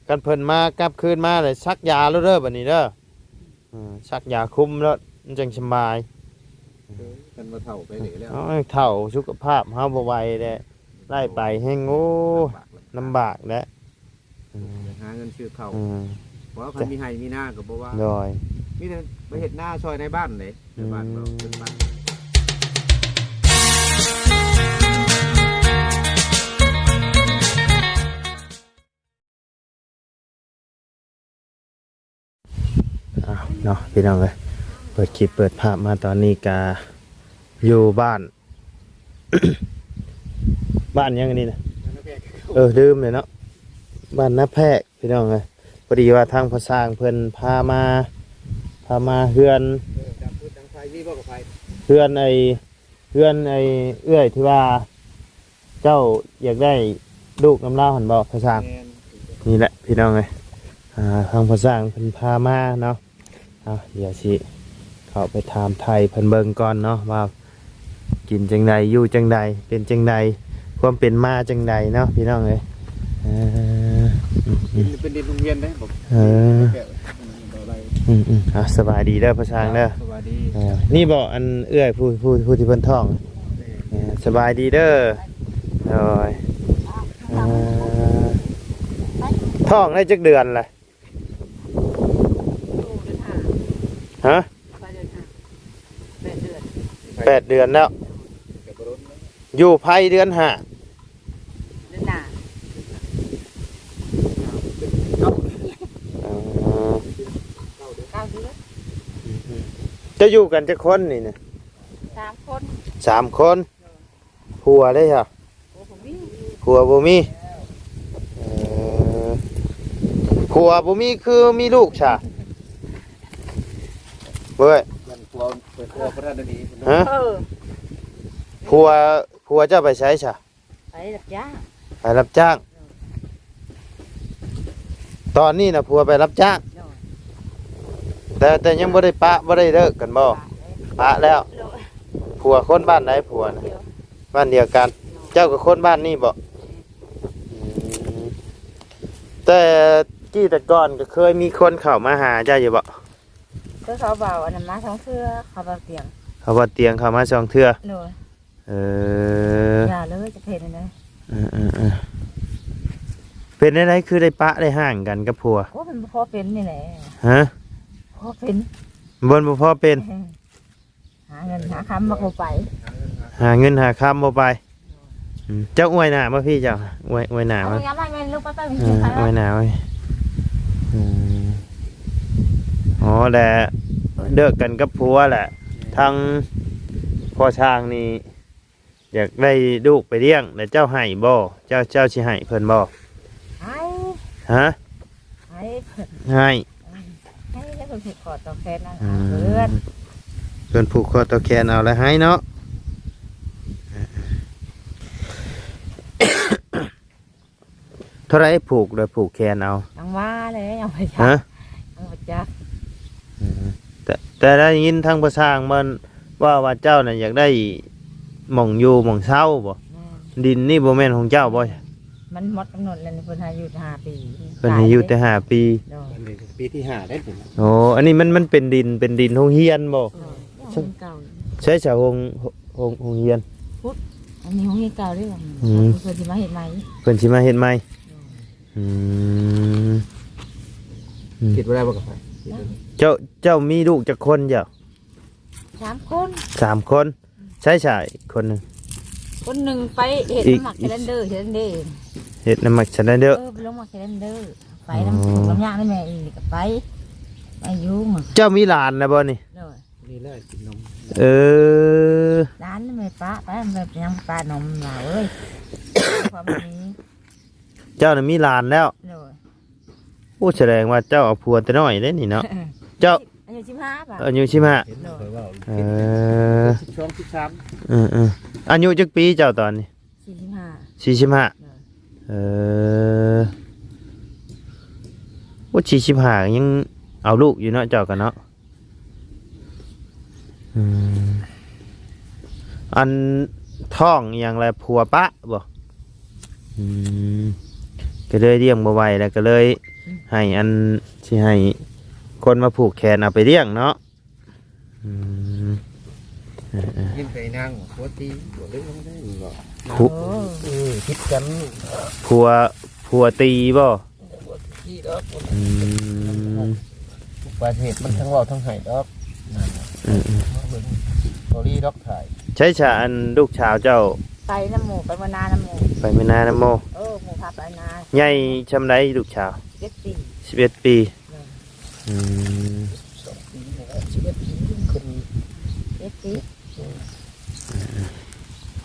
ຄັນເພິ່ນມາກັບຄືນມາແລ້ວ ສັກຢາໂລດເດີບັດນີ້ເດີ. ເອີ ສັກຢາຄຸມໂລດ ມັນຈັ່ງສະບາຍ. ເອີ ຄັນວ່າເຖົ້າໄປນີ້ແລ້ວ ເຮົາເຖົ້າ ສຸຂະພາບເຮົາບໍ່ໄຫວແລ້ວ ໄລ່ໄປແຮງ ໂອ້ ລຳບາກແລ້ວ ອືມ ໄປຫາເງິນຊື້ເຂົ້າ ອືມ ເພາະວ່າຄັນມີໄຮ່ມີນາກໍບໍ່ວ່າ ໂດຍ ມີແຕ່ໄປເຮັດນາຊ່ອຍນາຍບ້ານເດ້ ນາຍບ້ານ ອືມ ເວົ້າເປັນບ້ານ. ອ້າວ ເນາະ ພີ່ນ້ອງເອີຍ ເປີດຄລິບເປີດພາບມາຕອນນີ້ກະຢູ່ບ້ານ ບ້ານຫຍັງອັນນີ້ນະ? ເອີ ລືມເລີຍເນາະ ບ້ານນາແພກ ພີ່ນ້ອງເອີຍ. ພໍດີວ່າທາງພໍ່ຊ່າງເພິ່ນພາມາ ພາມາເຮືອນ ເອີ ດັງຟືນດັງໄຟ ມີບໍ່ກັບໄຟ? ເຮືອນໄອ້ ເຮືອນໄອ້ເອື້ອຍທີ່ວ່າເຈົ້າຢາກໄດ້ລູກນຳລາວຫັ້ນບໍ່ ພໍ່ຊ່າງ? ແມ່ນ ນີ້ແຫຼະພີ່ນ້ອງເອີຍ ອ່າ ທາງພໍ່ຊ່າງເພິ່ນພາມາເນາະ. ເອົາ ດຽວຊິເຂົ້າໄປຖາມໄຖ່ເພິ່ນເບິ່ງກ່ອນເນາະ ວ່າກິນຈັ່ງໃດ ຢູ່ຈັ່ງໃດ ເປັນຈັ່ງໃດ ຄວາມເປັນມາຈັ່ງໃດເນາະ ພີ່ນ້ອງເອີຍ. ເອີ ເປັນ ເປັນດິນໂຮງຮຽນເດ້ ເອີ ອືມໆ ອ່າ ສະບາຍດີເດີ ພໍ່ຊ່າງເດີ ສະບາຍດີ. ເອີ ນີ້ບໍ່ ອັນເອື້ອຍຜູ້ ຜູ້ ຜູ້ທີ່ເພິ່ນທ້ອງ? ເອີ ສະບາຍດີເດີ. ໂດຍ ເອີ ທ້ອງໄດ້ຈັກເດືອນລະ? ຮະ? ແປດເດືອນແລ້ວ. ຢູ່ໃຜເດືອນຫ້າ? ເດືອນໜ້າ. ເອີ ເກົ້າເດືອນ. ເຈົ້າຢູ່ກັນຈັກຄົນນີ້ນະ? ສາມຄົນ. ສາມຄົນ. ໂດຍ. ຜົວເດ້ຊະ? ໂອ້ ບໍ່ມີ. ຜົວບໍ່ມີ. ເອີ ຜົວບໍ່ມີຄືມີລູກຊະ? ເວີ້ຍ ຍັງຜົວ ເປີດຜົວບໍ່ທັນໄດ້ມີ. ຮະ? ເອີ ຜົວ ຜົວເຈົ້າໄປໃສຊະ? ໄປຮັບຈ້າງ. ໄປຮັບຈ້າງ. ຕອນນີ້ນະຜົວໄປຮັບຈ້າງ. ໂດຍ. ແຕ່ ແຕ່ຍັງບໍ່ໄດ້ປະ ບໍ່ໄດ້ເລີກກັນບໍ່? ປະແລ້ວ. ປະແລ້ວ. ໂດຍ. ຜົວຄົນບ້ານໃດຜົວນະ? ບ້ານດຽວ. ບ້ານດຽວກັນ. ໂດຍ. ເຈົ້າກໍຄົນບ້ານນີ້ບໍ່? ແມ່ນ. ອືມ ແຕ່ກີ້ແຕ່ກ່ອນກໍເຄີຍມີຄົນເຂົ້າມາຫາເຈົ້າຢູ່ບໍ່? ຄືເຂົາເວົ້າອັນນັ້ນມາສອງເທື່ອ ເຂົາເວົ້າຕຽງ ເຂົາເວົ້າຕຽງເຂົ້າມາສອງເທື່ອ. ໂດຍ. ເອີ ຢ່າເລີຍ ຈະເຮັດແນວໃດ? ເອີໆໆ ເປັນແນວໃດຄືໄດ້ປະໄດ້ຮ້າງກັນກັບຜົວ? ໂອ້ ມັນບໍ່ພໍເປັນນີ້ແຫຼະ. ຮະ? ພໍເປັນ ມັນບໍ່ພໍເປັນ. ເອີ ຫາເງິນຫາຄຳບໍ່ໄປ ຫາເງິນຫາຄຳບໍ່ໄປ. ອືມ ເຈົ້າອວຍໜ້າມາພີ່ ເຈົ້າອວຍ ອວຍໜ້າມາ. ເອົາ ເອົາ ເອົາ ເອົາ ອືມ ອວຍໜ້າມາ. ອືມ ອໍ ແລະ ເລີກກັນກັບຜົວແຫຼະ ທາງພໍ່ຊ່າງນີ້ ຢາກໄດ້ລູກໄປລ້ຽງ ແລ້ວເຈົ້າໃຫ້ບໍ່? ເຈົ້າ ເຈົ້າຊິໃຫ້ເພິ່ນບໍ່? ໃຫ້. ຮະ? ໃຫ້ເພິ່ນ. ໃຫ້. ໃຫ້ແລ້ວເພິ່ນຜູກຂໍ້ຕໍ່ແຂນເອົາ. ອືມ ເພິ່ນ ເພິ່ນຜູກຂໍ້ຕໍ່ແຂນເອົາແລ້ວໃຫ້ເນາະ. ເທົ່າໃດຜູກ ແລ້ວຜູກແຂນເອົາ? ຍັງວ່າແຫຼະ ຍັງບໍ່ຈັກ. ຮະ? ຍັງບໍ່ຈັກ. ເອີ ແຕ່ ແຕ່ໄດ້ຍິນທາງພໍ່ຊ່າງມັນເວົ້າວ່າເຈົ້ານະຢາກໄດ້ໝ່ອງຢູ່ໝ່ອງເຊົາບໍ່? ແມ່ນ. ດິນນີ້ບໍ່ແມ່ນຂອງເຈົ້າບໍ່? ມັນໝົດກຳນົດແລ້ວ ເພິ່ນໃຫ້ຢູ່ແຕ່ຫ້າປີ. ເພິ່ນໃຫ້ຢູ່ແຕ່ຫ້າປີ. ໂດຍ. ອັນນີ້ປີທີຫ້າໄດ້. ໂອ້ ອັນນີ້ມັນ ມັນເປັນດິນ ເປັນດິນໂຮງຮຽນບໍ່? ໂດຍ. ໃຊ້ສາໂຮງ ໂຮງ ໂຮງຮຽນ ພຸດ ອັນນີ້ໂຮງຮຽນເກົ່າເດ້. ອືມ ເພິ່ນຊິມາເຮັດໃໝ່. ເພິ່ນຊິມາເຮັດໃໝ່. ໂດຍ. ອືມ ອືມ ຄິດບໍ່ໄດ້ບໍ່ກັບໃຜ? ເຈົ້າ ເຈົ້າມີລູກຈັກຄົນເຈົ້າ? ສາມຄົນ. ສາມຄົນ. ໃຊ້ສາອີກຄົນໜຶ່ງ? ຄົນໜຶ່ງໄປເຮັດ ອີກ ນຳໝາກແຄລນເດີ ແຄລນເດີ ເຮັດນຳໝາກແຄລນເດີ. ເອີ ໄປລົງໝາກແຄລນເດີ ໄປນຳ ອໍ ສວນນຳຍານຳແມ່ອີກ ກໍໄປ ໄປຢູ່. ເຈົ້າມີຫຼານແລ້ວບໍ່ນີ້? ໂດຍ. ນີ້ແຫຼະກິນນົມ. ເອີ ຫຼານແມ່ປະໄປ ແມ່ຍັງປະນົມລາວເອີຍ. ຄວາມມີ ເຈົ້ານະມີຫຼານແລ້ວ. ໂດຍ. ໂອ້ ສະແດງວ່າເຈົ້າເອົາຜົວແຕ່ນ້ອຍເດ້ນີ້ເນາະ. ເຈົ້າ ອາຍຸສິບຫ້າ ອາຍຸສິບຫ້າ. ໂດຍ. ເອີ ສິບສອງ ສິບສາມ. ເອີໆ ອາຍຸຈັກປີເຈົ້າຕອນນີ້? ສີ່ສິບຫ້າ. ສີ່ສິບຫ້າ. ໂດຍ. ເອີ ໂອ້ ສີ່ສິບຫ້າ ຍັງເອົາລູກຢູ່ເນາະ ເຈົ້າກໍເນາະ. ອືມ ອັນທ້ອງອີ່ຫຍັງລະຜົວປະບໍ່? ອືມ ກໍເລີຍລ້ຽງບໍ່ໄຫວ ແລ້ວກໍເລີຍ ໃຫ້ອັນ ຊິໃຫ້ຄົນມາຜູກແຂນເອົາໄປລ້ຽງເນາະ. ອືມ ເອີໆ ຍິນແຕ່ນາງວ່າຜົວຕີ ບໍ່ໄດ້ລົງໄດ້ບໍ່ ຜົວ ເອີ ຜິດກັນ ຜົວ ຜົວຕີບໍ່? ບໍ່ໄດ້ຕີດອກ ອືມ ທຸກປະເທດມັນທັງເວົ້າທັງໄຫ້ດອກ ນັ້ນ ເອີໆ ເບິ່ງບໍ່ດີດອກຖ່າຍ. ໃສຊະ ອັນລູກສາວເຈົ້າ? ໄປນຳໝູ່ ໄປເມືອນານຳໝູ່ ໄປເມືອນານຳໝູ່. ເອີ ໝູ່ພາໄປນາ. ໃຫຍ່ຊ່ຳໃດລູກສາວ? ສິບເອັດປີ ສິບເອັດປີ. ແມ່ນ ອືມ ສອງປີນີ້ແຫຼະ ສິບເອັດປີຂຶ້ນ ເອັດປີ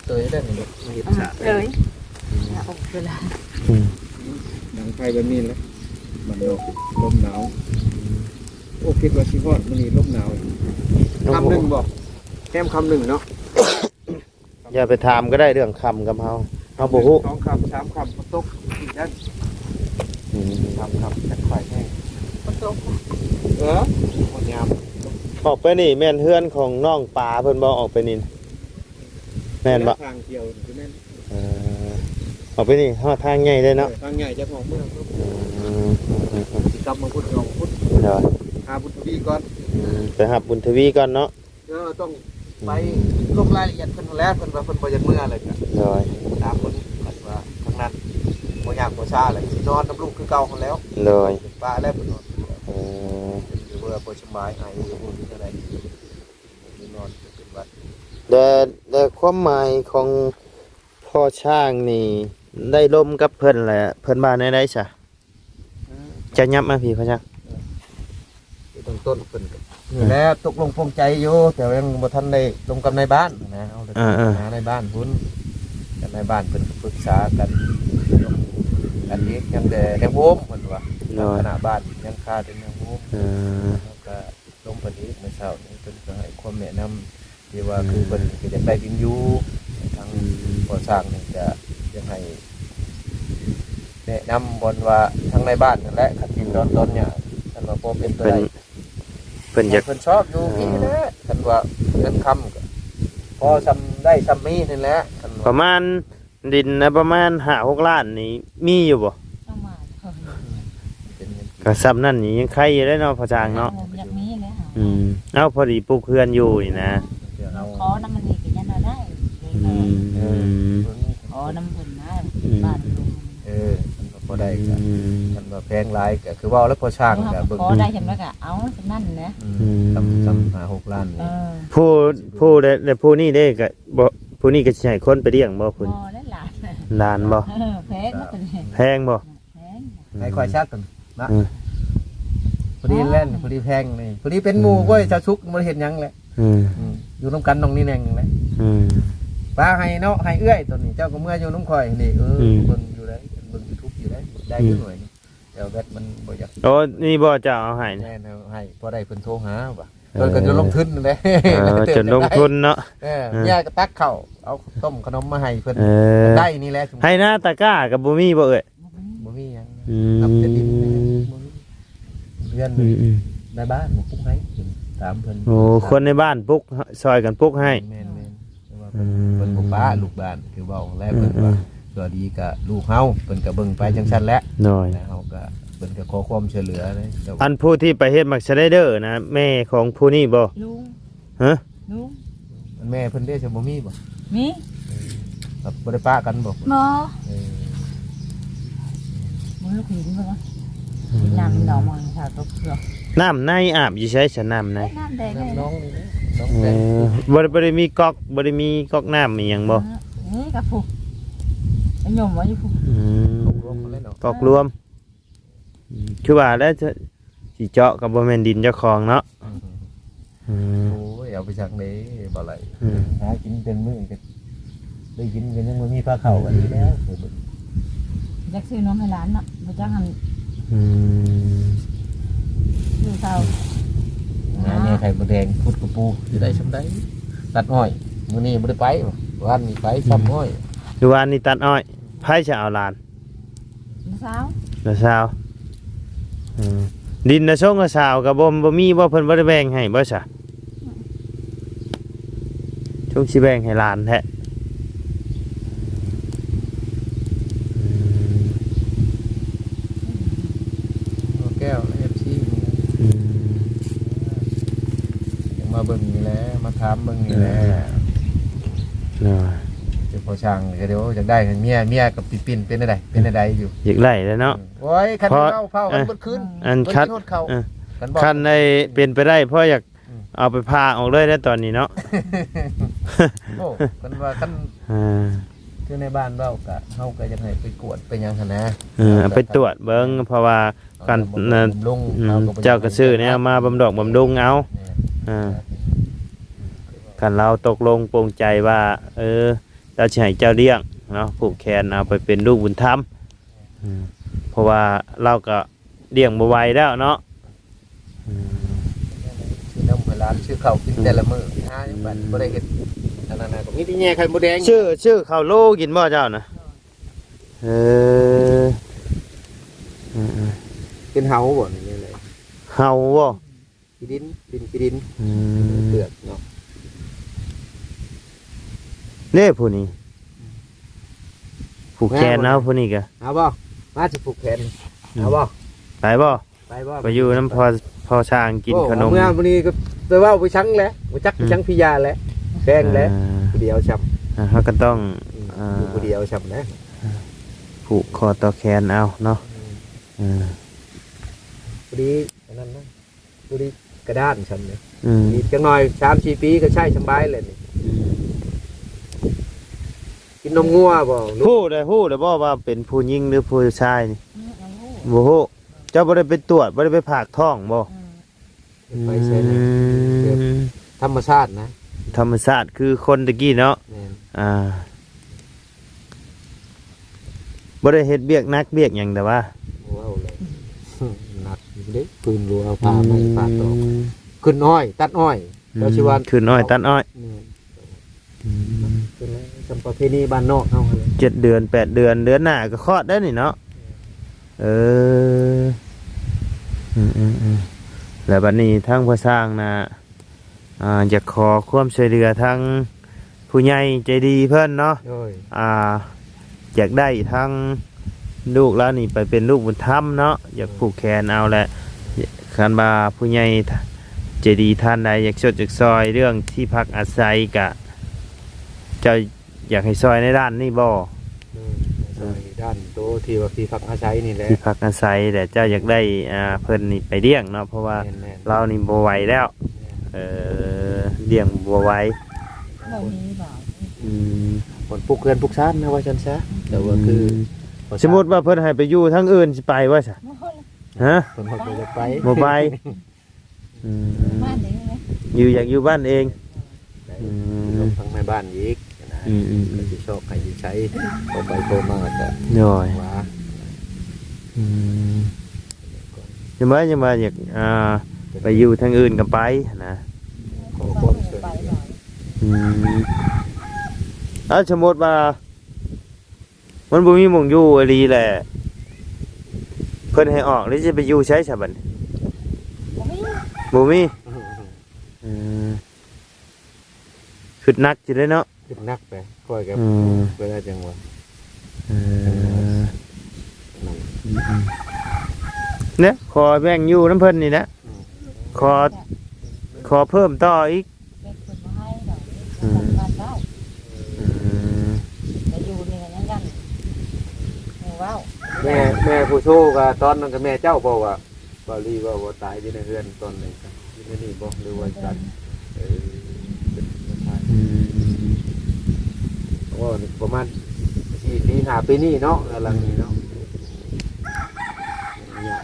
ໂຕຍໄດ້ນີ້ລູກ ເຮັດສາ ເອີຍ ອືມ ອອກເວລາ ອືມ ດັງໄຟແບບນີ້ແຫຼະ ບ້ານນອກ ລົມໜາວ. ໂອ້ ຄິດວ່າຊິຮອດມື້ນີ້ ລົມໜາວ ຄ່ຳໜຶ່ງບໍ່ ແຮມຄ່ຳໜຶ່ງເນາະ. ຢ່າໄປຖາມກໍໄດ້ເລື່ອງຄ່ຳກັບເຮົາ ເຮົາບໍ່ຮູ້. ສອງຄ່ຳສາມຄ່ຳ ຝົນຕົກອີກນັ້ນ ອືມ ສາມຄ່ຳຈັກຄ່ອຍແຫ້ງ ຝົນຕົກ. ເອີ ໝົດຍາມ. ອອກໄປນີ້ແມ່ນເຮືອນຂອງນ້ອງປາເພິ່ນບໍ່? ອອກໄປນີ້ນະ ແມ່ນບໍ່? ທາງກ່ຽວຄືແມ່ນ ເອີ ອອກໄປນີ້ຮອດທາງໃຫຍ່ເດ້ເນາະ. ເອີ ທາງໃຫຍ່ຈາກນອກເມືອງ ອືມ ຊິກັບມາພຸ້ນ ອອກພຸ້ນ ໂດຍ ຫາບຸນທະວີກ່ອນ. ອືມ ໄປຫາບຸນທະວີກ່ອນເນາະ. ເອີ ຕ້ອງໄປ ອືມ ລົງລາຍລະອຽດເພິ່ນຫັ້ນແຫຼະ ເພິ່ນວ່າເພິ່ນບໍ່ຢາກເມືອແລ້ວກະ ໂດຍ ຕາມເພິ່ນ ຄັນວ່າທາງນັ້ນບໍ່ຍາກບໍ່ຊ້າແລ້ວ ຊິນອນນຳລູກຄືເກົ່າຫັ້ນແລ້ວ. ໂດຍ ເປັນປະແລ້ວເພິ່ນວ່າ ເອີ ເພິ່ນຢູ່ເພື່ອບໍ່ສະບາຍ ໄອຢູ່ບໍ່ຮູ້ເຮັດຈັ່ງໃດ ນອນເປັນວັດ. ແລະ ແລະຄວາມໝາຍຂອງພໍ່ຊ້າງນີ້ ໄດ້ລົມກັບເພິ່ນແລ້ວ ເພິ່ນວ່າແນວໃດຊະ? ເຈົ້າຫຍັບມາພີ້ພໍ່ຊ້າງ. ເອີ ເບື້ອງຕົ້ນເພິ່ນກໍ ເອີ ນີ້ແຫຼະ ຕົກລົງປົງໃຈຢູ່ ແຕ່ວ່າຍັງບໍ່ທັນໄດ້ລົມກັບນາຍບ້ານນະ. ເຮົາໄດ້ ເອີໆ ຫານາຍບ້ານພຸ້ນ ກັບນາຍບ້ານເພິ່ນກໍປຶກສາກັນ ກັນອີກ ຍັງແຕ່ແນວໂຮມເພິ່ນວ່າ ໂດຍ ຄະນະບ້ານຍັງຄາແຕ່ແນວໂຮມ. ເອີ ເຮົາກໍລົມເພິ່ນອີກ ມື້ເຊົ້ານີ້ເພິ່ນກໍໃຫ້ຄວາມແນະນຳ ທີ່ວ່າ ອືມ ຄືເພິ່ນກໍຢາກໄດ້ດິນຢູ່ ທາງ ອືມ ກໍ່ສ້າງນີ້ກໍຢາກໃຫ້ແນະນຳບ່ອນວ່າທາງໃນບ້ານນັ້ນແຫຼະ ຄັນຊິດອນຕອນຫຍ້າ ຄັນວ່າພໍເປັນໄປໄດ້ ເພິ່ນ ເພິ່ນຢາກ ເພິ່ນຊອບຢູ່ ເອີ ພີ້ແຫຼະ ຄັນວ່າເງິນຄຳກໍພໍຊ່ຳໄດ້ຊ່ຳມີນີ້ແຫຼະ ຄັນວ່າ ປະມານ ດິນນະປະມານຫ້າຫົກລ້ານນີ້ມີຢູ່ບໍ່? ປະມານ ກໍຊ່ຳນັ້ນນີ້ຍັງໄຄຢູ່ເດ້ເນາະ ພໍ່ຊ້າງເນາະ. ເອີ ຢາກມີແຫຼະ ອືມ ເອົາ ພໍດີປຸກເຮືອນຢູ່ນີ້ນະ ຂໍນຳມັນນີ້ກໍຍັງໄດ້ ອືມ ເອີ ຂໍນຳເພິ່ນນະ ອືມ ບ້ານເພິ່ນ ເອີ ຄັນວ່າພໍໄດ້ກໍ ອືມ ຄັນວ່າແພງຫຼາຍກໍຄືເວົ້າແລ້ວ ພໍ່ຊ້າງກໍເບິ່ງ ພໍໄດ້ ເຫັນວ່າກໍເອົາສ່ຳນັ້ນແຫຼະ ອືມ ອືມ ສ່ຳ ສ່ຳຫ້າຫົກລ້ານນີ້ ເອີ ຜູ້ ຜູ້ໃດ ແລະ ຜູ້ນີ້ເດ້ກໍ ບໍ່ ຜູ້ນີ້ກໍຊິໃຫ້ຄົນໄປລ້ຽງບໍ່? ຜູ້ ບໍ່ໄດ້ຫຼານ ຫຼານບໍ່? ເອີ ແພງນະ ແພງບໍ່? ແພງ ໃຫ້ຂ້ອຍຊັກກັນນະ ອືມ ພໍດີແລ່ນ ພໍດີແພງນີ້ ພໍດີເປັນໝູ່ ອືມ ເວີຍ ຊາວສຸກບໍ່ໄດ້ເຮັດຫຍັງແຫຼະ ອືມ ອືມ ຢູ່ນຳກັນນ້ອງນີ້ແໜ່ງແຫຼະ ອືມ ປ້າໃຫ້ເນາະ ໃຫ້ເອື້ອຍໂຕນີ້ ເຈົ້າກໍເມືອຢູ່ນຳຂ້ອຍນີ້ ເອີ ອືມ ເບິ່ງຢູ່ໄດ໋ ເບິ່ງຢູທູບຢູ່ໄດ໋ ໄດ້ຢູ່ ອືມ ໜ້ອຍໜຶ່ງ ແຕ່ວ່າແບັດມັນບໍ່ຢາກ ໂອ້ ນີ້ບໍ່ເຈົ້າເອົາໃຫ້ນະ ແມ່ນ ເອົາໃຫ້ ພໍໄດ້ເພິ່ນໂທຫາວ່າ ເອີ ເພິ່ນກໍຈະລົງທຶນແຫຼະ ເອີ ຈົນລົງທຶນເນາະ ເອີ ເອີ ເມຍກໍຕັກເຂົ້າ ເອົາຕົ້ມຂະໜົມມາໃຫ້ເພິ່ນ ເອີ ໄດ້ນີ້ແຫຼະ ໄຮ່ນາຕາກ້າກໍບໍ່ມີບໍ່ເອື້ອຍ? ບໍ່ມີ ບໍ່ມີຫຍັງ ອືມ ນັບແຕ່ດິນນີ້ແຫຼະ ບໍ່ມີ ເຮືອນ ອືມໆ ໃນບ້ານບໍ່ປຸກໃຫ້ ຕາມເພິ່ນ ໂອ້ ຄົນໃນບ້ານປຸກ ຊ່ອຍກັນປຸກໃຫ້ ແມ່ນໆ ແຕ່ວ່າເພິ່ນ ອືມ ເພິ່ນບໍ່ປະລູກບ້ານ ຄືເວົ້າແລ້ວ ອືມໆ ເພິ່ນວ່າ ຕົວະດີກະລູກເຮົາ ເພິ່ນກະເບິ່ງໄປຈັ່ງຊັ້ນແຫຼະ ໂດຍ ແລ້ວເຮົາກະ ເພິ່ນກະຂໍຄວາມຊ່ວຍເຫຼືອເລີຍ ແຕ່ວ່າ ອັນຜູ້ທີ່ໄປເຮັດໝາກສະໄລເດີນະ ແມ່ຂອງຜູ້ນີ້ບໍ່? ລຸງ ຮະ? ລຸງ ແມ່ເພິ່ນເດ້ ຈະບໍ່ມີບໍ່? ມີ ເອີ ແບບບໍ່ໄດ້ປະກັນບໍ່? ບໍ່ ເອີ ບໍ່ລູກຫີນບໍ່? ອືມ ນ້ຳໜອງມັນຖ້າຕົກເຂື່ອນ ນ້ຳໃນອາບຢູ່ໃສຊະ? ນ້ຳໃນ ນ້ຳແດງ ນ້ຳໜອງນີ້ແຫຼະ ໜອງແດງ ເອີ ບໍ່ໄດ້ ບໍ່ໄດ້ມີກັອກ ບໍ່ໄດ້ມີກັອກນ້ຳອີ່ຫຍັງບໍ່? ເອີ ນີ້ກະພຸ້ນ ໄປຍົມເອົາຢູ່ພຸ້ນ ອືມ ກອກລວມ ອືມ ຄືວ່າແຫຼະ ຊິເຈາະກໍບໍ່ແມ່ນດິນເຈົ້າຂອງເນາະ ອືມ ອືມ ໂອ້ຍ ເອົາໄປສັກເດ້ ບໍ່ໄຫຼ ອືມ ຫາກິນເປັນມື້ກໍໄດ້ກິນ ກໍຍັງບໍ່ມີພາເຂົ້າກັນຢູ່ແລ້ວ ຢາກຊື້ນົມໃຫ້ຫຼານເນາະ ບໍ່ຈັກຫັ້ນ ອືມ ຊື້ເຂົ້າ ຫາແນ່ໄຂ່ມົດແດງ ຂຸດກະປູ ຊິໄດ້ຊ່ຳໃດ ຕັດອ້ອຍ ມື້ນີ້ບໍ່ໄດ້ໄປ ວານນີ້ໄປ ອືມ ຊ່ຳອ້ອຍ ຢູ່ວານນີ້ຕັດອ້ອຍ ໃຜຈະເອົາຫຼານ? ນ້າສາວ ນ້າສາວ ເອີ ດິນນ້າຊົງນ້າສາວກໍບໍ່ ບໍ່ມີບໍ່? ເພິ່ນບໍ່ໄດ້ແບ່ງໃຫ້ບໍ່ຊະ? ຊົງຊິແບ່ງໃຫ້ຫຼານແທ້ ອືມ. ແກ້ວ ເອັຟຊີ ນີ້ແຫຼະ ອືມ ຍັງມາເບິ່ງນີ້ແຫຼະ ມາຖາມເບິ່ງນີ້ແຫຼະ ເອີ ເຈົ້າພໍ່ຊ່າງກໍເດ້ ຢາກໄດ້ໃຫ້ເມຍ ເມຍກໍປິ່ນໆ ເປັນແນວໃດ ເປັນແນວໃດຢູ່ ຢາກໄດ້ແລ້ວເນາະ ອືມ ໂອ້ຍ ຄັນ ເອີ ເວົ້າເວົ້າກັນເບິດຄືນ ອັນ ເບິດຄືນ ຮອດເຂົ້າ ເອີ ຄັນເວົ້າ ຄັນໄດ້ເປັນໄປໄດ້ ພໍຢາກ ອືມ ເອົາໄປຜ່າອອກເລີຍໄດ້ຕອນນີ້ເນາະ ໂອ້ ເພິ່ນວ່າຄັນ ອ່າ ຄືໃນບ້ານເວົ້າກະ ເຮົາກໍຢາກໃຫ້ໄປກວດໄປຫຍັງຫັ້ນນະ ເອີ ເອົາໄປຕວດເບິ່ງ ເພາະວ່າການ ເຮົາກໍບໍ່ ບຳລຸງ ອືມ ເຮົາກໍບໍ່ ເຈົ້າກໍຊື້ແນວມາບຳດອກບຳລຸງເອົາ ແມ່ນ ອ່າ ຄັນລາວຕົກລົງປົງໃຈວ່າ ເອີ ລາວຊິໃຫ້ເຈົ້າລ້ຽງເນາະ ຜູກແຂນເອົາໄປເປັນລູກບຸນທຳ ອືມ ເພາະວ່າລາວກໍລ້ຽງບໍ່ໄຫວແລ້ວເນາະ ອືມ ຊື້ນຳໃຫ້ຫຼານ ຊື້ເຂົ້າກິນແຕ່ລະມື້ ຫາຍັງບັດ ອືມ ບໍ່ໄດ້ເຮັດ ອັນນັ້ນນະ ກໍມີແຕ່ແຍ່ໄຂ່ມົດແດງ ຊື້ ຊື້ເຂົ້າໂລກິນບໍ່ເຈົ້ານະ ເອີ ເອີໆ ເປັນເຫົາບໍ່ນີ້ ເຫັາບໍ່? ຂີ້ດິນ ດິນຂີ້ດິນ ອືມ ເປືອກເນາະ ເດ້ຜູ້ນີ້ ຜູກແຂນເອົາ ຜູ້ນີ້ກະ ເອົາບໍ່? ມາຊິຜູກແຂນ ອືມ ເອົາບໍ່? ໄປບໍ່? ໄປບໍ່? ໄປຢູ່ນຳພໍ່ ພໍ່ຊ່າງກິນຂະໜົມ ໂອ້ ເມື່ອຜູ້ນີ້ກໍໄປເວົ້າໄປສັງແຫຼະ ບໍ່ຈັກ ອືມ ໄປສັງພິຢາແຫຼະ ແພງແຫຼະ ອ່າ ຜູ້ດຽວຊ້ຳ ອ່າ ເຮົາກໍຕ້ອງ ອືມ ອ່າ ຢູ່ຜູ້ດຽວຊ້ຳນະ ຜູກຄໍຕໍ່ແຂນເອົາເນາະ ອືມ ເອີ ພໍດີອັນນັ້ນນະ ບໍ່ໄດ້ກະດ້ານຊ່ຳເດ ອືມ ອີກຈັກໜ່ອຍສາມສີ່ປີກໍໃຊ້ສະບາຍແລ້ວນີ້ ອືມ ກິນນົມງົວບໍ່? ຮູ້ໄດ້ ຮູ້ໄດ້ບໍ່ວ່າເປັນຜູ້ຍິງຫຼືຜູ້ຊາຍນີ້? ອືມ ບໍ່ຮູ້ ບໍ່ຮູ້ ເຈົ້າບໍ່ໄດ້ໄປຕວດ ບໍ່ໄດ້ໄປຝາກທ້ອງບໍ່? ອືມ ໄປໃສນະ ອືມ ແບບທຳມະຊາດນະ ທຳມະຊາດຄືຄົນຕະກີ້ເນາະ ແມ່ນ ອ່າ ບໍ່ໄດ້ເຮັດວຽກໜັກວຽກຫຍັງ ແຕ່ວ່າ ບໍ່ເວົ້າເລີຍ ໜັກຢູ່ເດ້ ຟືນລົວ ເອົາຜ້າໄມ້ຟາດຕອກ ອືມ ຂຶ້ນອ້ອຍ ຕັດອ້ອຍ ອືມ ເຈົ້າຊິວ່າ ຂຶ້ນອ້ອຍ ຕັດອ້ອຍ ແມ່ນ ອືມ ເປັນແນວ ສ່ຳປະເພນີບ້ານນອກເຮົາຫັ້ນແຫຼະ ເຈັດເດືອນ ແປດເດືອນ ເດືອນໜ້າກໍຄອດໄດ້ນີ້ເນາະ ເອີ ອືມໆໆ ແລ້ວບັດນີ້ທາງພໍ່ຊ່າງນະ ອ່າ ຢາກຂໍຄວາມຊ່ວຍເຫຼືອທາງຜູ້ໃຫຍ່ໃຈດີເພິ່ນເນາະ ໂດຍ ອ່າ ຢາກໄດ້ທາງລູກລາວນີ້ໄປເປັນລູກບຸນທຳເນາະ ຢາກຜູກແຂນເອົາແຫຼະ ຄັນວ່າຜູ້ໃຫຍ່ໃຈດີທ່ານໃດຢາກຊົດຢາກຊ່ອຍເລື່ອງທີ່ພັກອາໄສ ກະເຈົ້າ ຢາກໃຫ້ຊ່ອຍໃນດ້ານນີ້ບໍ່? ໂດຍ ຊ່ອຍດ້ານໂຕທີ່ວ່າທີ່ພັກອາໄສນີ້ແຫຼະ ທີ່ພັກອາໄສແຫຼະ ເຈົ້າຢາກໄດ້ ອ່າ ເພິ່ນນີ້ໄປລ້ຽງເນາະ ເພາະວ່າ ແມ່ນໆ ລາວນີ້ບໍ່ໄຫວແລ້ວ ແມ່ນ ເອີ ລ້ຽງບໍ່ໄຫວ ບໍ່ມີຫຼາຍ ອືມ ບ່ອນປຸກເຮືອນປຸກຊານນະ ວ່າຊັ້ນຊະ ແຕ່ວ່າຄື ອືມ ສົມມຸດວ່າເພິ່ນໃຫ້ໄປຢູ່ທາງອື່ນ ຊິໄປບໍ່ຊະ? ບໍ່ ຮະ? ເພິ່ນບໍ່ຢາກໄປ ບໍ່ໄປ ອືມ ຢູ່ ຢາກຢູ່ບ້ານເອງ ອືມ ລົງທາງໃນບ້ານອີກນະ ອືມໆໆ ກໍຊິຊອກໃຫ້ຢູ່ໃສ ກໍໄປໂທມາກໍ ໂດຍ ວ່າ ອືມ ຍັງວ່າ ຍັງວ່າຢາກ ອ່າ ໄປຢູ່ທາງອື່ນກໍໄປນະ ຂໍຄວາມຊ່ວຍເຫຼືອ ອືມ ເອົາ ສົມມຸດວ່າ ມັນບໍ່ມີໝ່ອງຢູ່ອີ່ຫຼີແຫຼະ ເພິ່ນໃຫ້ອອກ ແລ້ວຊິໄປຢູ່ໃສຊະບັດນີ້? ບໍ່ມີ ບໍ່ມີ ອືມ ຄຶດໜັກຢູ່ເດ້ເນາະ ຄຶດໜັກໄປ ຂ້ອຍກໍ ອືມ ເວລາຈັ່ງວ່າ ເອີ ອືມໆ ເນຍ ຂໍແບ່ງຢູ່ນຳເພິ່ນນີ້ແຫຼະ ອືມ ຂໍ ຂໍເພີ່ມຕໍ່ອີກ ເພິ່ນບໍ່ໃຫ້ດອກ ອືມ ເພິ່ນບໍ່ເວົ້າ ອືມ ແຕ່ຢູ່ນີ້ກໍຍັງຢ້ານໝູ່ເວົ້າ ແມ່ ແມ່ຜູ້ໂຊກໍຕອນນັ້ນກໍແມ່ເຈົ້າບໍ່ວ່າ ເວົ້າລີເວົ້າວ່າຕາຍຢູ່ໃນເຮືອນຕອນນັ້ນກໍຢູ່ໃນນີ້ບໍ່ ຫຼືວ່າກັນ ເອີ ເປັນ ອືມ ເວົ້ານີ້ປະມານສີ່ປີຫ້າປີນີ້ເນາະ ຫຼັງນີ້ເນາະ ອືມ ຍາກ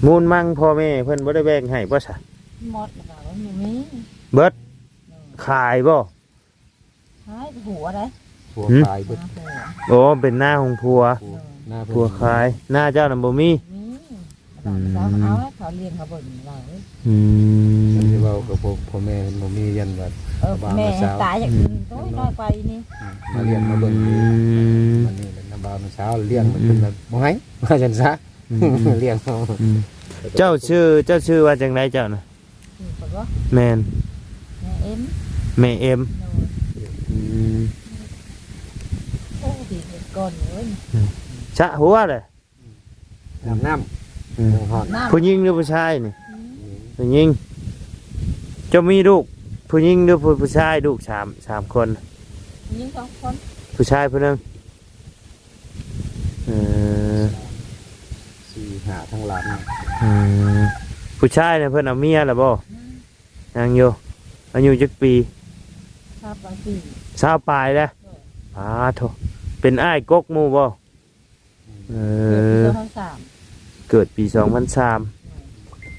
ມູນມັງພໍ່ແມ່ເພິ່ນບໍ່ໄດ້ແບ່ງໃຫ້ບໍ່ຊະ? ໝົດແລ້ວກໍບໍ່ມີ ເບິດ ໂດຍ ຂາຍບໍ່? ຂາຍຜົວໄດ໋ ຜົວ ຫືມ ຂາຍເບິດ ນາຜົວ ໂອ້ ເປັນນາຂອງຜົວ ຜົວ ນາຜົວຂາຍ ນາເຈົ້ານັ້ນບໍ່ມີ ມີ ອືມ ເອົາໃຫ້ເຂົາລ້ຽງເຂົາເບິ່ງເລີຍ ອືມ ຊິເວົ້າກັບພໍ່ ພໍ່ແມ່ເພິ່ນບໍ່ມີ ຢ້ານວ່າ ເອີ ແມ່ຕາຍຢາກ ອືມ ໂອ້ຍ ນ້ອຍກວ່າອີນີ້ ອືມ ມາລ້ຽງມາເບິ່ງ ອືມ ບັດນີ້ນຳບ່າວນຳສາວລ້ຽງ ອືມ ເພິ່ນລະບໍ່ໃຫ້ ວ່າຊັ້ນຊະ ອືມ ລ້ຽງເຮົາ ອືມ ເຈົ້າຊື່ ເຈົ້າຊື່ວ່າຈັ່ງໃດເຈົ້ານະ? ຊື່ຂ້ອຍບໍ່? ແມ່ນ ແມ່ເອັມ ແມ່ເອັມ ໂດຍ ອືມ ໂອ້ ດີເກີນເລີຍ ອືມ ຊະຫົວເລີຍ ອາບນ້ຳ ອືມ ຍັງຮ້ອນ ນ້ຳ ຜູ້ຍິງຫຼືຜູ້ຊາຍນີ້? ອືມ ຜູ້ຍິງ. ເຈົ້າມີລູກຜູ້ຍິງຫຼືຜູ້ ຜູ້ຊາຍ? ລູກສາມ ສາມຄົນ ຜູ້ຍິງສອງຄົນ ຜູ້ຊາຍຜູ້ໜຶ່ງ. ເອີ ສາມ ສີ່ ຫ້າ ທັງຫຼານ. ອືມ ຜູ້ຊາຍນະເພິ່ນເອົາເມຍແລ້ວບໍ່? ອືມ ຍັງຢູ່. ອາຍຸຈັກປີ? ຊາວປາຍປີ ຊາວປາຍແລ້ວ. ໂດຍ ອາໂທ້ ເປັນອ້າຍກົກໝູ່ບໍ່? ເອີ ເກີດປີສອງພັນສາມ ເກີດປີສອງພັນສາມ. ໂດ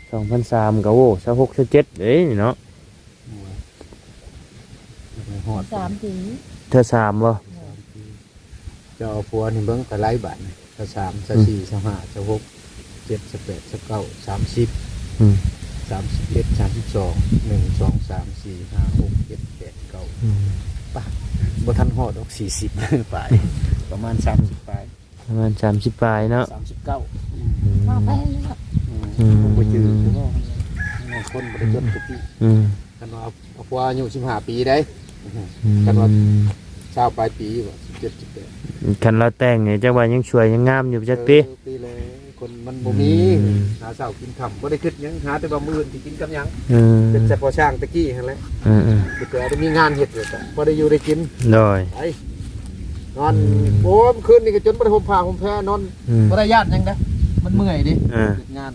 ຍ ສອງພັນສາມ ກໍ ໂອ້ ຊາວຫົກ ຊາວເຈັດເດ້ເນາະ. ໂອ້ຍ ຮອດ ສາມປີ ເທື່ອສາມບໍ່? ໂດຍ ເຈົ້າເອົາຜົວນີ້ເບິ່ງໄປຫຼາຍບາດນີ້ ຊາວສາມ ຊາວສີ່ ອືມ ຊາວຫ້າ ຊາວຫົກ ເຈັດ ຊາວແປດ ຊາວເກົ້າ ສາມສິບ ອືມ ສາມສິບເອັດ ສາມສິບສອງ ໜຶ່ງ ສອງ ສາມ ສີ່ ຫ້າ ຫົກ ເຈັດ ແປດ ເກົ້າ ອືມ ປະ ບໍ່ທັນຮອດດອກ ສີ່ສິບປາຍ ປະມານ ສາມສິບປາຍ ປະມານ ສາມສິບປາຍເນາະ ສາມສິບເກົ້າ ອືມ ວ່າໄປເນາະ ອືມ ອືມ ບໍ່ຈື່ຄືວ່າ ຄົນບໍ່ໄດ້ຈົດແຕ່ກີ້ ອືມ ຄັນວ່າ ເອົາ ເອົາຜົວອາຍຸສິບຫ້າປີໄດ໋ ອືມ ຄັນວ່າຊາວປາຍປີ ສິບເຈັດ ສິບແປດ ຄັນລາວແຕ່ງນີ້ ຈັກວ່າຍັງສວຍຍັງງາມຢູ່ຈັກຕິ ເອີ ປີແລ້ວ ຄົນມັນບໍ່ມີ ອືມ ຫາເຊົ້າກິນຄ່ຳ ບໍ່ໄດ້ຄິດຫຍັງ ຫາແຕ່ວ່າມື້ອື່ນຊິກິນກັບຫຍັງ ເອີ ເປັນແຕ່ພໍ່ຊ່າງແຕ່ກີ້ຫັ້ນແຫຼະ ເອີໆ ແຕ່ວ່າໄດ້ມີງານເຮັດ ແລ້ວກໍພໍໄດ້ຢູ່ໄດ້ກິນ ໂດຍ ໄປນອນ ອືມ ໂອ້ ມື້ຄືນນີ້ກໍຈົນບໍ່ໄດ້ຫົ່ມຜ້າຫົ່ມແພນອນ ອືມ ບໍ່ໄດ້ຢ້ານຫຍັງເດ້ ມັນເມື່ອຍເດ້ ເອີ ເຮັດງານ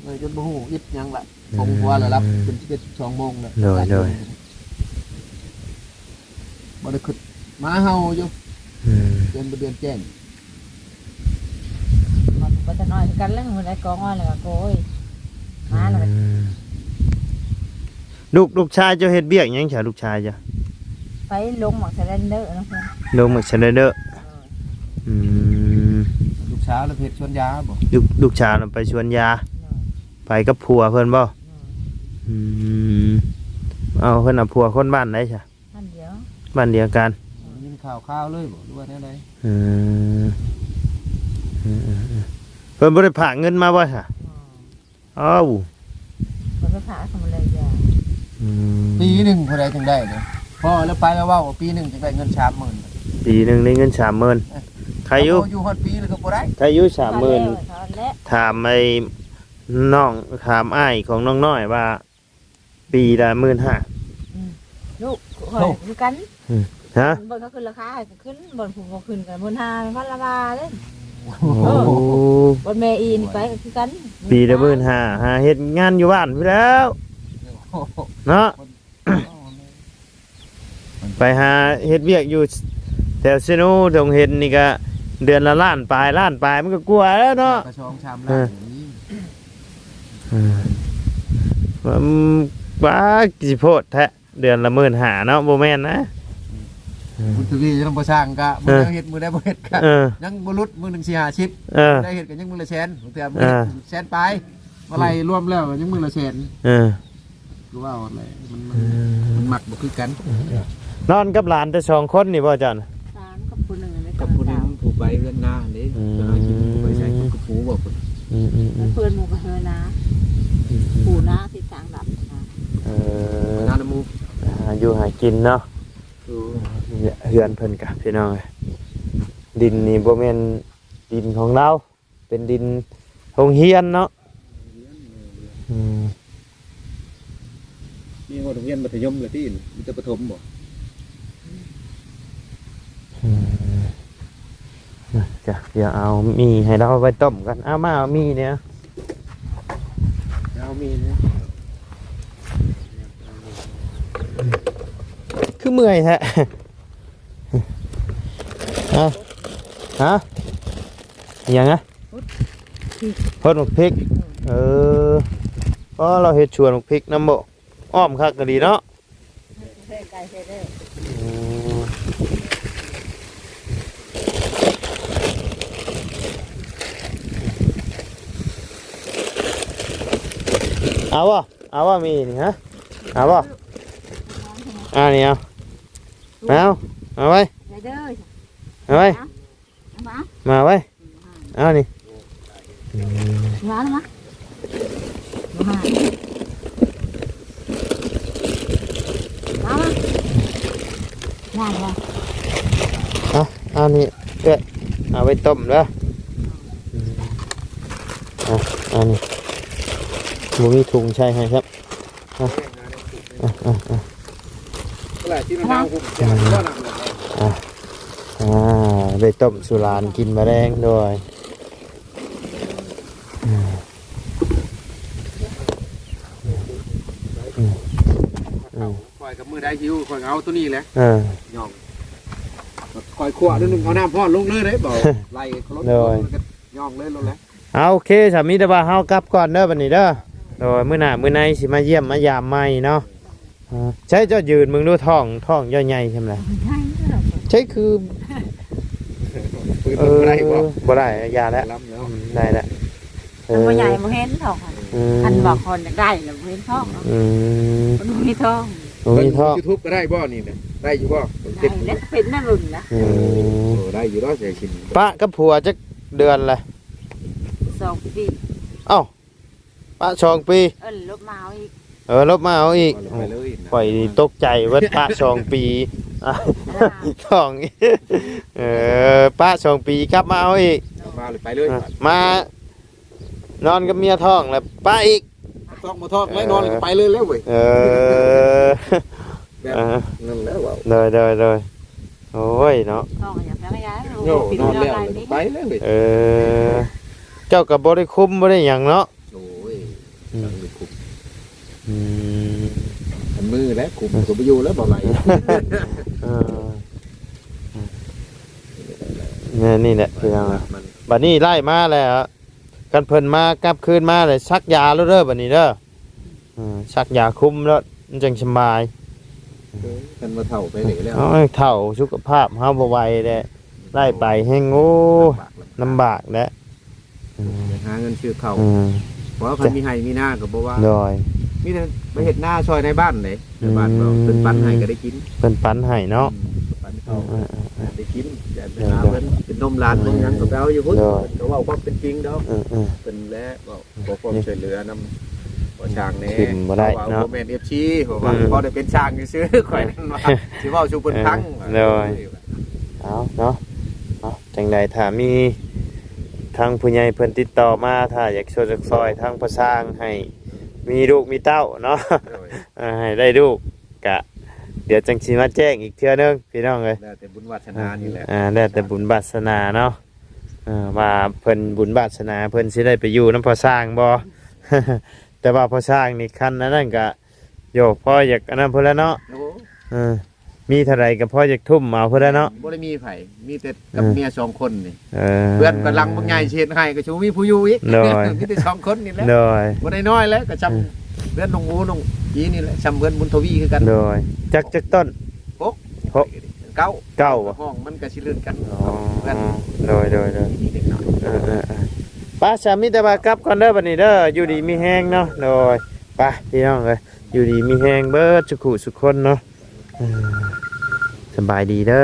ເມື່ອຍຈົນບໍ່ຮູ້ອິດຫຍັງລະ ອືມ ຂອງຫົວລະຫຼັບ ເປັນສິບເອັດ ສິບສອງໂມງລະ ໂດຍໆ ບໍ່ໄດ້ຄິດ ໝາເຫົ່າຢູ່ ອືມ ເດືອນບໍ່ເດືອນແຈ້ງ ມາໄປຕະນ້ອຍຄືກັນແຫຼະ ມື້ໃດກໍງອນແລ້ວກໍໂກຍ ມາແລ້ວ ອືມ ລູກ ລູກຊາຍເຈົ້າເຮັດວຽກຫຍັງຊະ ລູກຊາຍເຈົ້າ? ໄປລົງໝາກສະແລນເດີເນາະ ລົງໝາກສະແລນເດີ ເອີ ອືມ ລູກສາວລະເຮັດສວນຢາບໍ່? ລູກ ລູກສາວລະໄປສວນຢາ ເອີ ໄປກັບຜົວເພິ່ນບໍ່? ເອີ ອືມ ເອົາ ເພິ່ນເອົາຜົວຄົນບ້ານໃດຊະ? ບ້ານດຽວ ບ້ານດຽວກັນ ໄດ້ຍິນຂ່າວຄາວເລີຍບໍ່ ຫຼືວ່າແນວໃດ? ເອີ ເອີໆໆ ເພິ່ນບໍ່ໄດ້ຝາກເງິນມາບໍ່ຊະ? ອໍ ເອົ້າ ບໍ່ໄດ້ຝາກ ເຂົາມາເລີຍຢ່າ ອືມ ປີໜຶ່ງເທົ່າໃດຈຶ່ງໄດ້ເດ້? ພໍແລ້ວ ໄປແລ້ວເວົ້າວ່າປີໜຶ່ງຈຶ່ງໄດ້ເງິນສາມໝື່ນ ປີໜຶ່ງໄດ້ເງິນສາມໝື່ນ ເອີ ໃຄຢູ່ ຢູ່ຮອດປີແລ້ວກໍບໍ່ໄດ້ ໃຄຢູ່ສາມໝື່ນ ຖາມໄອ້ນ້ອງ ຖາມອ້າຍຂອງນ້ອງນ້ອຍວ່າ ປີລະໝື່ນຫ້າ ອືມ ລູກຂ້ອຍຄືກັນ ອືມ ຮະ ບ່ອນເຂົາຂຶ້ນລາຄາໃຫ້ກໍຂຶ້ນ ບ່ອນຜູ້ບໍ່ຂຶ້ນກໍໝື່ນຫ້າ ພັນລະວ່າເດ້ ໂອ້ ເອີ ບ່ອນແມ່ອີນີ້ໄປກໍຄືກັນ ປີລະໝື່ນຫ້າ ຫາເຮັດງານຢູ່ບ້ານພຸ້ນແລ້ວ ເນາະ ໄປຫາເຮັດວຽກຢູ່ແຖວເຊໂນ ຕົງເຫັນນີ້ກະເດືອນລະລ້ານປາຍ ລ້ານປາຍມັນກະກວ່າແລ້ວເນາະ ກະສອງສາມລ້ານ ເອີ ເອີ ອືມ ປາ ຊິໂພດແທ້ ເດືອນລະໝື່ນຫ້າເນາະ ບໍ່ແມ່ນນະ ອືມ ບຸນທະວີຍັງບໍ່ສ້າງກະ ເອີ ມື້ໃດເຮັດ ມື້ໃດບໍ່ເຮັດກະ ເອີ ຍັງບໍ່ຫຼຸດ ມື້ໜຶ່ງສີ່ຫ້າສິບ ເອີ ໄດ້ເຮັດກະຍັງມື້ລະແສນ ບາງເທື່ອ ເອີ ມື້ໜຶ່ງແສນປາຍ ມາໄລ່ລວມແລ້ວຍັງມື້ລະແສນ ເອີ ຄືວ່າຫັ້ນແຫຼະ ມັນ ມັນ ເອີ ມັນມັກບໍ່ຄືກັນ ເອີ ນອນກັບຫຼານແຕ່ສອງຄົນນີ້ບໍ່ເຈົ້ານະ? ສາມ ກັບຜູ້ໜຶ່ງ ກັບຜູ້ໜຶ່ງ ຜູ້ໄປເຮືອນນາຫັ້ນເດ້ ອືມ ໄປຫາກິນ ຜູ້ໄປໃສ່ກັບປູບໍ່ພຸ້ນ ອືມໆໆ ເພື່ອນໝູ່ໄປເຮືອນນາ ອືມໆ ປູນາທີ່ທາງດຳນະ ເອີ ນານຳໝູ່ ຫາຢູ່ຫາກິນເນາະ ເອີ ເຮືອນເພິ່ນກະ ພີ່ນ້ອງເອີຍ ດິນນີ້ບໍ່ແມ່ນດິນຂອງລາວ ເປັນດິນໂຮງຮຽນເນາະ ອືມ ມີຮອດໂຮງຮຽນມັດທະຍົມລະຕິ ມີແຕ່ປະຖົມບໍ່? ອືມ ຈ້ະ ດຽວເອົາໝີ່ໃຫ້ລາວໄວ້ຕົ້ມກ່ອນ ເອົາມາເອົາໝີ່ແດ່ ເອົາໝີ່ແດ່ ຄືເມື່ອຍແທ້ ເອົາ ຮະ ອີຫຍັງນະ? ຫົດ ຫົດໝາກພິກ ເອີ ອໍ ລາວເຮັດສວນໝາກພິກນຳບໍ່? ອ້ອມຄັກກະດີເນາະ ເອົາບໍ່? ເອົາບໍ່? ມີນີ້ ຮະ? ເອົາບໍ່? ອັນນີ້ເອົາ ເອົາ ເອົາໄວ້ ເອົາໄວ້ ມາ ມາໄວ້ ເອົານີ້ ມາ ມາ ມາ ມາ ມາ ເອົາ ເອົານີ້ເອື້ອຍ ເອົາໄວ້ຕົ້ມເດີ ອ່ະ ອັນນີ້ ບໍ່ມີຖົງໃສ່ໃຫ້ຄັບ ອ່ະ ອ່ະ ອ່ະ ອ່ະ ເວລາທີ່ມັນໜາວ ຫຸ້ມແກ້ວ ບໍ່ນຳ ອ່ະ ອ່າ ໄດ້ຕົ້ມສູ່ຫຼານກິນມື້ແລງໂດຍ ອືມ ອືມ ອືມ ຂ້ອຍກໍມື້ໃດຫິວ ຂ້ອຍກໍເອົາໂຕນີ້ແຫຼະ ເອີ ຍ່ອງ ຂ້ອຍຂົ້ວໜ້ອຍໜຶ່ງ ເອົານ້ຳຮ້ອນລົງເລີຍເດ້ ບໍ່ ໄລ່ລົງ ໂດຍ ແລ້ວກໍຍ່ອງເລີຍໂລດແຫຼະ ເອົາ ໂອເຄ ສາມີ ແຕ່ວ່າເຮົາກັບກ່ອນເດີບັດນີ້ເດີ ໂດຍ ມື້ໜ້າມື້ໃນຊິມາຢ້ຽມມາຢາມໃໝ່ເນາະ ອ່າ ໃຊ້ເຈົ້າຢືນເບິ່ງດູ ທ້ອງ ທ້ອງເຈົ້າໃຫຍ່ສ່ຳໃດ ໃຫຍ່ເນາະ ໃຊ້ຄື ເອີ ບໍ່ໄດ້ບໍ່ ບໍ່ໄດ້ ຢ່າແລ້ວ ລຳແລ້ວ ອືມ ໄດ້ແລ້ວ ເອີ ມັນບໍ່ໃຫຍ່ ບໍ່ເຫັນທ້ອງ ອືມ ຄັນວ່າຄົນຢາກໄດ້ລະບໍ່ເຫັນທ້ອງເນາະ ອືມ ມັນບໍ່ມີທ້ອງ ບໍ່ມີທ້ອງ ເບິ່ງຢູທູບກໍໄດ້ບໍ່ນີ້ນະ ໄດ້ຢູ່ບໍ່ ໄດ້ແລ້ວ ເປັນນະລຸນນະ ອືມ ໂອ້ ໄດ້ຢູ່ດອກ ໃສ່ຊິນ ປະກັບຜົວຈັກເດືອນລະ ສອງປີ ເອົ້າ ປະສອງປີ ເອີ ລົບມາເອົາອີກ ເອີ ລົບມາເອົາອີກ ເອົາໄປເລີຍນະ ຂ້ອຍຕົກໃຈເບິດ ປະສອງປີ ອ່າ ທ້ອງ ເອີ ປະສອງປີ ກັບມາເອົາອີກ ມາເລີຍ ໄປເລີຍ ອ່າ ມານອນກັບເມຍທ້ອງ ແລ້ວປະອີກ ທ້ອງບໍ່ທ້ອງ ເອີ ແລ້ວນອນກໍໄປເລີຍແລ້ວເວີຍ ເອີ ແບບ ເອີ ນັ້ນແຫຼະເວົ້າ ໂດຍ ໂດຍ ໂດຍ ໂອ້ຍເນາະ ທ້ອງກໍຢາກໄປ ໂຍ ນອນແລ້ວໄປເລີຍເວີຍ ເອີ ເຈົ້າກໍບໍ່ໄດ້ຄຸມບໍ່ໄດ້ຫຍັງເນາະ ໂອ້ຍ ອືມ ຈັກໄດ້ຄຸມ ອືມ ຄັນມືແຫຼະຄຸມ ອືມ ກໍບໍ່ຢູ່ແລ້ວ ບໍ່ໄຫຼ ເອີ ແມ່ນນີ້ແຫຼະ ພີ່ນ້ອງ ບັດນີ້ໄລ່ມາແລ້ວ ຄັນເພິ່ນມາກັບຄືນມາແລ້ວ ສັກຢາໂລດເດີບັດນີ້ເດີ ເອີ ສັກຢາຄຸມໂລດ ມັນຈັ່ງສະບາຍ ເອີ ຄັນວ່າເຖົ້າໄປນີ້ແລ້ວ ເຮົາເຖົ້າ ສຸຂະພາບເຮົາບໍ່ໄຫວແລ້ວ ໄລ່ໄປແຮງ ໂອ້ ລຳບາກ ລຳບາກແຫຼະ ອືມ ໄປຫາເງິນຊື້ເຂົ້າ ອືມ ເພາະວ່າຄັນມີໄຮ່ມີນາກໍບໍ່ວ່າ ໂດຍ ມີແຕ່ໄປເຮັດນາຊ່ອຍໃນບ້ານເດ້ ໃນບ້ານເຮົາ ອືມ ເພິ່ນປັນໃຫ້ກໍໄດ້ກິນ ເພິ່ນປັນໃຫ້ເນາະ ອືມ ເພິ່ນປັນເຂົ້າ ອືມ ໄດ້ກິນ ຢາກໄປຫາເພິ່ນ ເປັນນົມຫຼານ ອືມ ນົມຫຍັງກໍໄປເອົາຢູ່ພຸ້ນ ໂດຍ ເພິ່ນກໍເວົ້າຄວາມເປັນຈິງດອກ ອືມໆ ເພິ່ນແຫຼະເວົ້າ ຂໍຄວາມຊ່ວຍເຫຼືອນຳພໍ່ຊ່າງແດ່ ເຂົ້າມາບໍ່ໄດ້ເນາະ ບໍ່ແມ່ນເອັຟຊີ ເພາະວ່າ ອືມ ພໍໄດ້ເປັນຊ່າງຊື່ໆ ຂ້ອຍນັ້ນວ່າ ເອີ ຊິເວົ້າສູ່ເພິ່ນຟັງ ເອີ ໂດຍ ເອົາເນາະ ເອົາ ຈັ່ງໃດຖ້າມີທາງຜູ້ໃຫຍ່ເພິ່ນຕິດຕໍ່ມາ ຖ້າຢາກຊ່ວຍຢາກຊ່ອຍທາງພໍ່ຊ່າງໃຫ້ມີລູກມີເຕົ້າເນາະ ໂດຍ ເອີ ໃຫ້ໄດ້ລູກ ກະດຽວຈັ່ງຊິມາແຈ້ງອີກເທື່ອໜຶ່ງ ພີ່ນ້ອງເອີຍ ແລ້ວແຕ່ບຸນວາສະໜານີ້ແຫຼະ ອ່າ ແລ້ວແຕ່ບຸນວາສະໜາເນາະ ເອີ ວ່າເພິ່ນບຸນວາສະໜາເພິ່ນຊິໄດ້ໄປຢູ່ນຳພໍ່ຊ່າງບໍ່ ແຕ່ວ່າພໍ່ຊ່າງນີ້ຄັນອັນນັ້ນກະ ໂຍ ພໍຢາກອັນນັ້ນພຸ້ນແຫຼະເນາະ ໂອ້ ເອີ ມີເທົ່າໃດກໍພໍຢາກທຸ່ມເອົາພຸ້ນແຫຼະເນາະ ບໍ່ໄດ້ມີໃຜ ມີແຕ່ກັບ ເອີ ເມຍສອງຄົນນີ້ ເອີ ເຮືອນກໍຫຼັງບັກໃຫຍ່ ຊິເຮັດໃຫ້ກໍຊິບໍ່ມີຜູ້ຢູ່ອີກ ໂດຍ ມີແຕ່ສອງຄົນນີ້ແຫຼະ ໂດຍ ບໍ່ໄດ້ນ້ອຍແຫຼະ ກໍຊ່ຳ ເອີ ເຮືອນນ້ອງໂອນ້ອງອີນີ້ແຫຼະ ຊ່ຳເຮືອນບຸນທະວີຄືກັນ ໂດຍ ຈັກ ຈັກຕົ້ນ ຫົກ ຫົກ ເກົ້າ ເກົ້າ ຫ້ອງມັນກໍຊິລື່ນກັນ ອໍ ເຮືອນ ໂດຍ ໂດຍ ໂດຍ ມີເດັກນ້ອຍ ເອີ ເອີ ເອີ ໄປ ສາມີ ແຕ່ວ່າກັບກ່ອນເດີບັດນີ້ເດີ ຢູ່ດີມີແຮງເນາະ ໂດຍ ໄປ ພີ່ນ້ອງເອີຍ ຢູ່ດີມີແຮງເບິດສຸຂູສຸຄົນເນາະ ເອີ ສະບາຍດີເດີ.